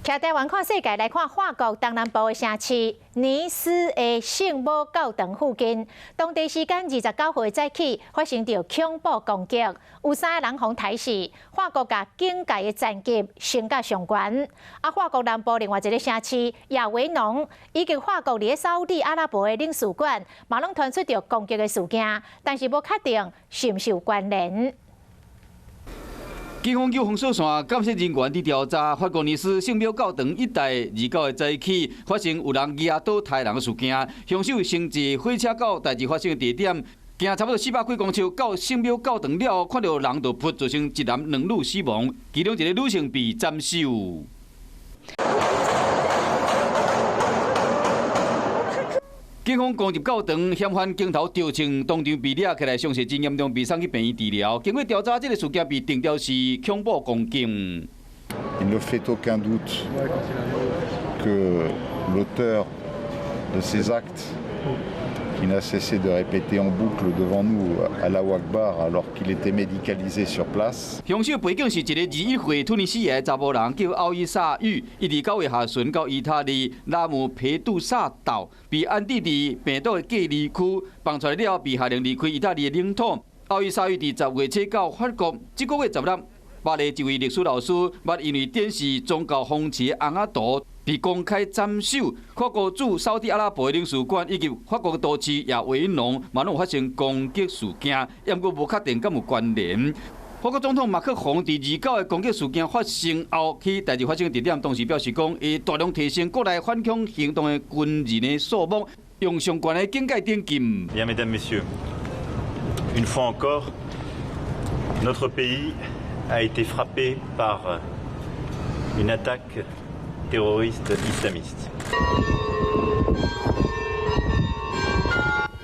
徛台灣看世界，來看法國東南部的城市尼斯的聖母教堂附近，當地時間29號早起發生著恐怖攻擊，有三個人予刣死。法國共警戒的層級升甲上懸。啊，法國南部另外一个城市亞維農，以及法國佇沙烏地阿拉伯的領事館，嘛攏傳出著攻擊的事件，但是無確定是毋是有關聯。警方叫封鎖線監視人員佇調查法國尼斯聖母教堂一帶29日早起發生有人舉刀刣人的事件，兇手先坐火車到代誌發生的地點，行差不多400幾公尺到聖母教堂了後，看著人就撲，造成一男兩女死亡，其中一个女性被斬首。警方攻入教堂，嫌犯鏡頭照穿，當場被掠起來，傷勢真嚴重，被送去病院治療。經過調查，這个事件被定調是恐怖攻擊。 Il ne fait aucun doute que l'auteur de ces actes, qui n'a cessé de répéter en boucle devant nous Allahu Akbar alors qu'il était médicalisé sur place。兇手背景是一个21歲突尼西亞的查某人，叫奧伊薩玉，伊佇9月下旬到意大利拉姆佩杜薩島，被安置佇病毒的隔離區，放出來了後被下令離開意大利的領土。奧伊薩玉佇10月初到法國，這个月16，巴黎一位歷史老師，捌因為展示宗教風刺的尪仔圖，被公開斬首。法國駐沙烏地阿拉伯的領事館以及法國都市亞維農，嘛攏有發生攻擊事件，毋過無確定敢有關聯。法國總統馬克宏佇29的攻擊事件發生後，去代誌發生的地點，當時表示講，會大量提升國內反恐行動的軍人的數目，用上懸的警戒等級。 Bien, mesdames, messieurs, une fois encore, notre pays a été frappé par une attaque terroriste islamiste.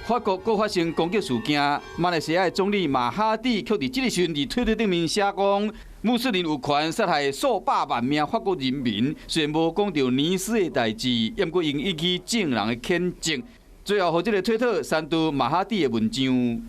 法國閣發生攻擊事件，馬來西亞的總理馬哈蒂卻佇這个時陣佇推特頂面寫講，穆斯林有權殺害數百萬名法國人民。雖然無講著尼斯的代誌，毋過已經引起眾人的譴責。最後，予這个推特刪除馬哈蒂的文章。